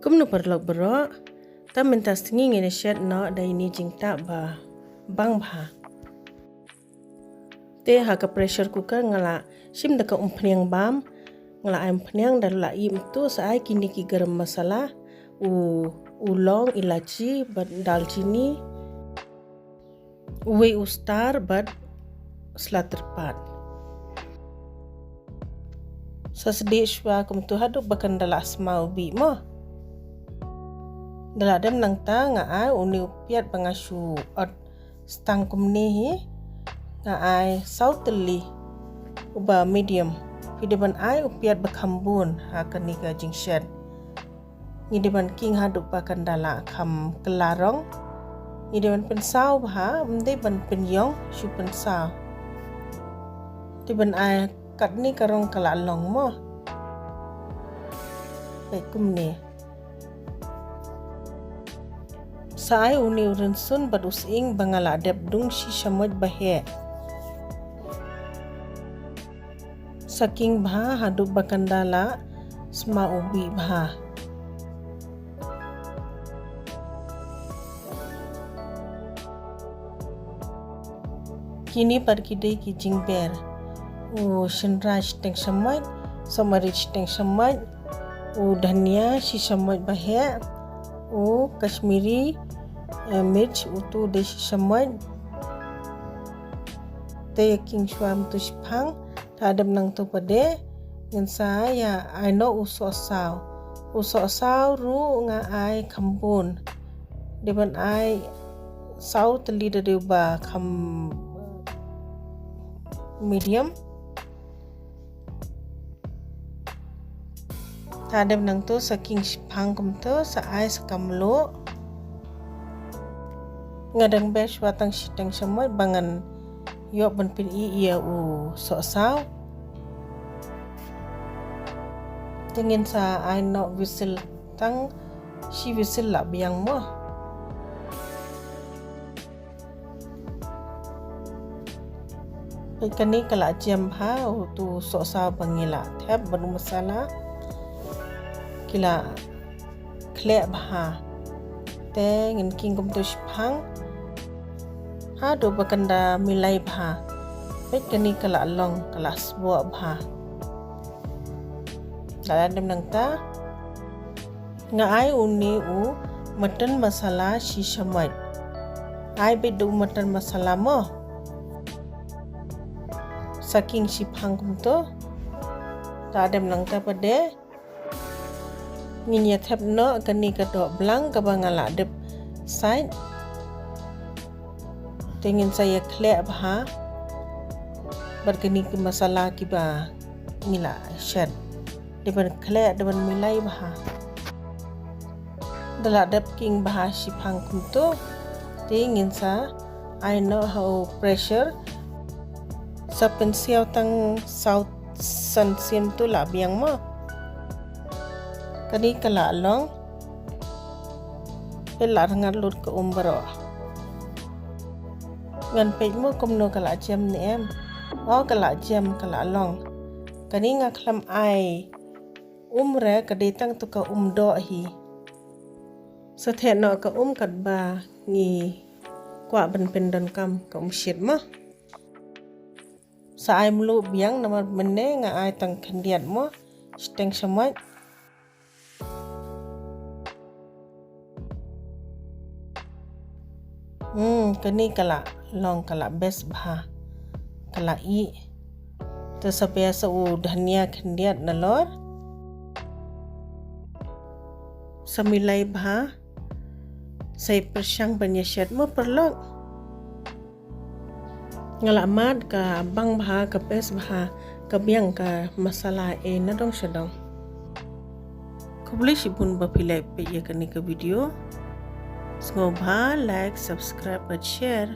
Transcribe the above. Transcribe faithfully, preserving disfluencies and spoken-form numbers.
Kumno paralok baroh, ta mynta sngi ngin ïa shet noh da ine i jingtap ba bang bha. Te ha ka pressure cooker nga la shim da ka umphniang bam, nga la ai umphniang da la ïoh mynta sa ai kine ki garam masala, u u long, ilachi bad dalchini, uwei u star bad sla tyrpad. Sa sdieh shuwa kumta haduh ba kan da la sma u bih mo. Da la dep nangta nga ai une u piat ba nga shu ot stang kumne hi. Nga ai saw tylli uba medium. Phi dei ban ai u piat ba kham bun ha kane ka jingshet. Ngi dei ban king haduh ba kan da la kham kylla rong. Ngi dei ban pynsaw bha, ym dei ban pynïong shu pynsaw. Dei ban ai katne ka rong ka la long mo. Peit kumne. Sa ai une u rynsun bad u sying ba nga la dep dung shi shamoit ba heh. Sa king bha haduh ba kan da la sma u bih bha. Kine pat ki dei ki jingber. U shynrai shiteng shamoit, sohmarit shiteng shamoit, u dhania shi shamoit ba heh, u Kashmiri, eh, mirch utu dei shi shamoit. Te ïa king shuwa mynta shiphang. Ta dep nangta pat de ngin sa ïa ai noh u sohsaw. U sohsaw ruh nga ai kham bun. Dei ban ai saw tylli da dei ba kham medium. Ta dep nangta sa king shiphang kumta sa ai sa ka mluh. Nga dang ber shuwa tang shiteng shamoit ba ngan ïoh ban pyn-i ïa u sohsaw. Te ngin sa ai noh whistle tang shi whistle la biang mo. Peit kane ka la jem bha, utu sohsaw ba ngi la thep bad u masala ki la khleh bha. Te ngin king kumta shiphang haduh ba kan da milai bha. Peit kane ka la long, ka la sboh bha. Da la dep nangta nga ai une u mutton masala shi shamoit. Ai beit da u mutton masala mo. Sa king shiphang kumta. Da la dep nangta pat de ngin ïa thep noh kane ka doh blang kaba nga la dep sait. Te ngin sa ïa khleh bha bad kine ki masala kiba ngi la shet. Dei ban khleh, dei ban milai bha. Da la dep king bha shiphang kumta. Te ngin sa ai noh ha u pressure. Sa pynsiaw tang saw san sien tu la biang mo. Kane ka la long. Peit la rngat lut ka um baroh. Ngan peit mo kumno ka la jem ne em. O ka la jem, ka la long. Kane nga khlem ai um re, ka dei tang tu ka um doh hi. Sa theh noh ka um katba ngi kwah ban pyndonkam ka um shit mo. Sa ai mluh biang namar mynne nga ai tang khyndiat mo, shiteng shamoit. Hmm, kane ka la long, ka la best bha. Ka la ih. Te sa peit sa u dhania khyndiat nalor. Sa milai bha. Sa ïa pyrshang ban ïa shet mo paralok. Nga la mad ka bang bha, ka best bha, ka biang ka masala e na dong sha dong. Khublei shibun ba phi leh peit ïa kane ka video. Sngewbha like, subscribe bad share.